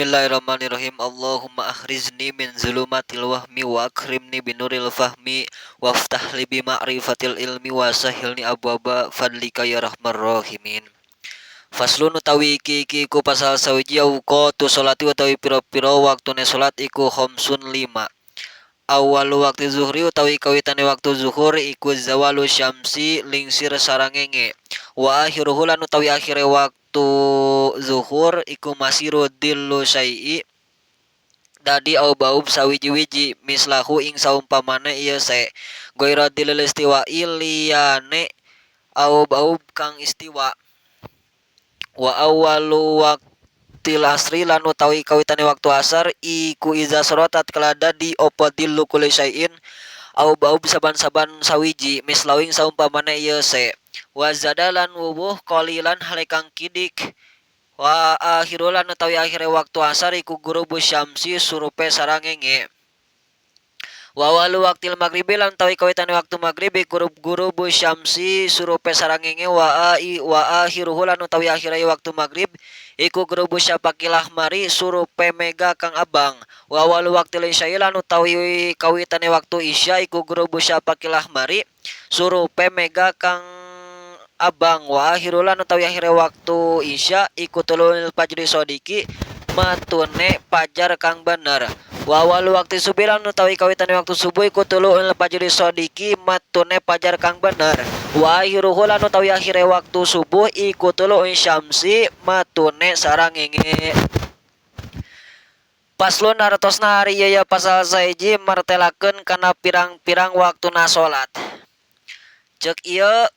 Bismillahirrahmanirrahim. Allahumma akhrizni min zulumatil wahmi wa akrimni binuril fahmi waftah li bi ma'rifatil ilmi wa sahilni abwaba fadlika ya rahmar rahimin. Faslun utawi iki iki iku pasal sawiji auqatu sholati utawi pira-pira waktune sholat iku khamsun lima. Awwalu waqti zuhri utawi kawitane waktu zuhur iku zawalu syamsi lingsir sarangenge. Wa akhiruhu lan utawi akhire waktu zuhur iku masiru dhillu syai'i dadi aub-aub sawiji-wiji mislahu ing saumpamane ieu se ghaira dhillil istiwa'i liyane aub-aub kang istiwa. Wa awwalu waqtil asri lan utawi kawitane waktu asar iku iza sara tatkala dadi apa dhillu kulli syai'in aub-aub saban-saban sawiji mislahu ing saumpamane ieu se. Wa zada lan wuwuh qalilan hale kang kidik. Wa akhiru lan utawi akhire waktu asar iku ghurubu syamsi surupe sarangenge. Wa awwalu waqtil maghribi lan utawi kawitane waktu maghrib iku ghurubu syamsi surupe sarangenge wa wa akhiruhu lan utawi akhire waktu maghrib iku ghurubu syafaqil ahmari surupe mega kang abang. Wa awwalu waqtil isya'i lan utawi kawitane waktu isya iku ghurubu syafaqil ahmari surupe mega kang abang. Wa akhiru lan utawi akhire waktu isya iku tulu'ul fajri shodiqi matune pajar kang bener. Wa awwalu waqti subuh lan utawi kawitane waktu subuh iku tulu'ul fajri shodiqi matune pajar kang bener. Wa akhiruhu lan utawi akhire waktu subuh iku tulu'u syamsi matune sarangenge. Faslun artosna ari ieu pasal sahiji martelakeun kana pirang-pirang waktuna salat. Ceuk ieu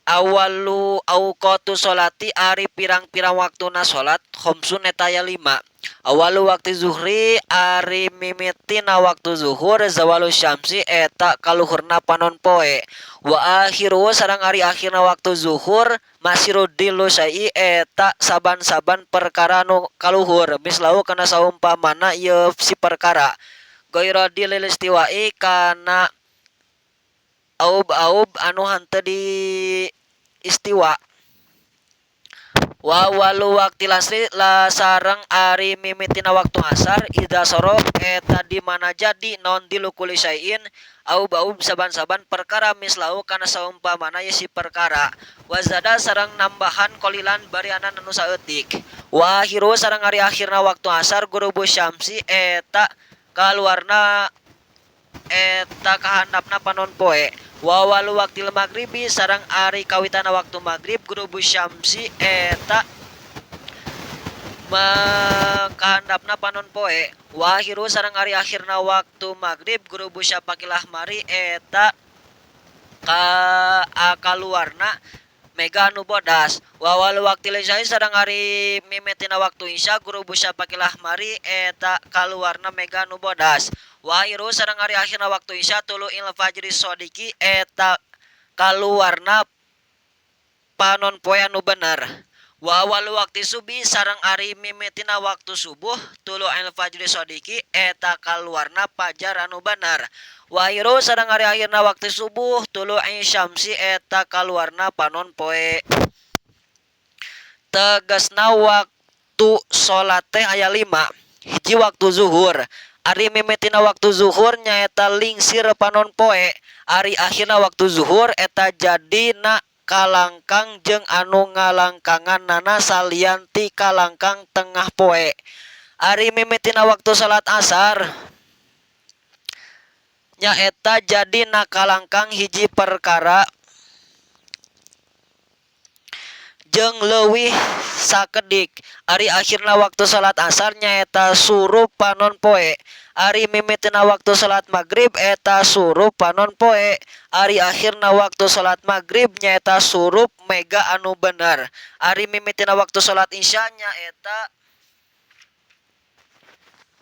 Awwalu auqatu sholati ari pirang-pirang waktuna sholat khamsun eta aya lima. Awwalu waqti zuhri ari mimitina waktu zuhur zawalu syamsi eta kaluhurna panon poe. Wa akhiruhu sareng ari akhirna waktu zuhur masiru dhillu syai'i eta saban-saban perkara nu kaluhur mislahu kana saumpamana ieu si perkara. Ghaira dhillil istiwa'i kana aub-aub anu henteu di istiwa. Wa awwalu waqtil asri la sareng ari mimitina waktu asar idza sara eta di mana jadi naon dhillu kulli syai'in aub-aub saban-saban perkara mislahu kana saumpamana ye si perkara. Wa zada sareng nambahan qalilan barianan anu saeutik. Wa akhiru sareng ari akhirna waktu asar ghurubu syamsi eta kaluarna eta kahandapna panon poe. Wa awwalu waqtil maghribi sareng ari kawitana waktu maghrib ghurubu syamsi eta kahandapna panon poe. Wa akhiru sareng ari akhirna waktu maghrib ghurubu syafaqil ahmari eta kaluarna mega anu bodas. Wa awwalu waqtil isya'i sareng ari mimitina waktu isya ghurubu syafaqil ahmari eta kaluarna mega anu bodas. Wa akhiru sareng ari akhirna waktu isya tulu'il fajri shodiqi eta kaluarna panon poe anu bener. Wa awwalu waqti subuhi sareng ari mimitina waktu subuh tulu'il fajri shodiqi eta kaluarna pajar anu bener. Wa akhiru sareng ari akhirna waktu subuh tulu'i syamsi eta kaluarna panon poe. Tegasna waktu salat teh aya lima. Hiji waktu zuhur. Ari mimitina waktu zuhur nyaeta lingsir panon poe. Ari akhirna waktu zuhur eta jadina kalangkang jeung anu ngalangkangannana salian ti kalangkang tengah poe. Ari mimitina waktu salat asar nyaeta jadina kalangkang hiji perkara jeung leuwih sakedik. Ari akhirna waktu salat asar nyaeta surup panon poe. Ari mimitina waktu salat maghrib eta surup panon poe. Ari akhirna waktu salat maghrib nyaeta surup mega anu bener. Ari mimitina waktu salat isya nyaeta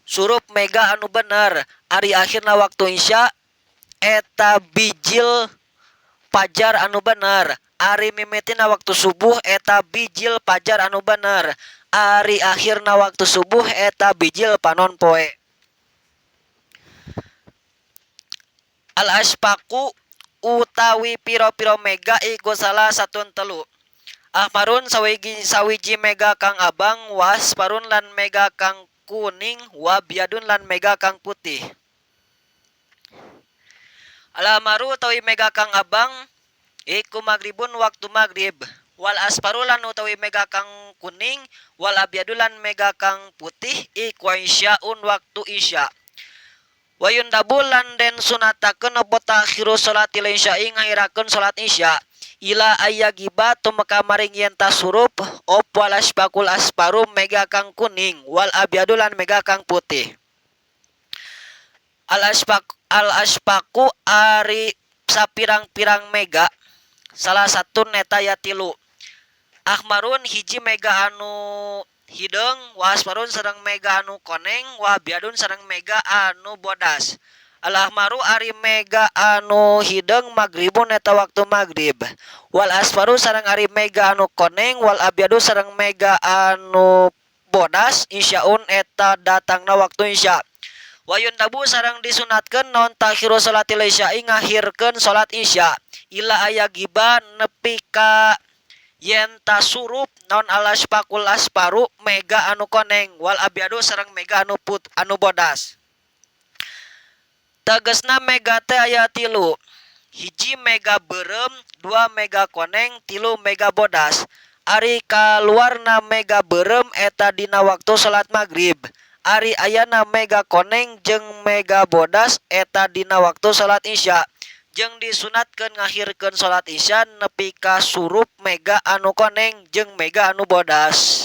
surup mega anu bener. Ari akhirna waktu isya eta bijil pajar anu bener. Ari mimitina waktu subuh eta bijil pajar anu bener. Ari akhirna waktu subuh eta bijil panon poe. Al aspaku utawi pira-pira mega iku salah satun telu. Ahmarun sawiji mega kang abang, wa asfarun lan mega kang kuning wa abyadun lan mega kang putih. Al ahmaru utawi mega kang abang iku magribun waktu magrib wal asparu lan utawi mega kang kuning wal abyadu lan mega kang putih iku isyaun waktu isya. Wa yundabu lan den sunatakeun apa ta'khiru sholatil isya'i ngahirakeun salat isya ila ayyagiba tumeka maring yen tasurup apa al asbaqul asparu mega kang kuning wal abyadu lan mega kang putih. Al asbaq al asbaqu ari sapirang-pirang mega salah satun eta aya tilu. Ahmarun hiji mega anu hideung wa asfarun sareng mega anu koneng wa abyadun sareng mega anu bodas. Al ahmaru ari mega anu hideung magribun eta waktu magrib. Wal asfaru sareng ari mega anu koneng wal abyadu sareng mega anu bodas isyaun eta datangna waktu isya. Wa yundabu sareng disunatkeun naon ta'khiru sholatil isya'i ngahirkeun salat isya ila ayagiba nepi ka yen tasurup naon al asfaqul asparu mega anu koneng wal abyadu sareng mega anu put anu bodas. Tegesna mega teh aya tilu. Hiji mega beureum, dua mega koneng, tilu mega bodas. Ari kaluarna mega beureum eta dina waktu salat magrib. Ari ayana mega koneng jeung mega bodas eta dina waktu salat isya. Jeung disunatkeun ngahirkeun salat isya nepi ka surup mega anu koneng jeung mega anu bodas.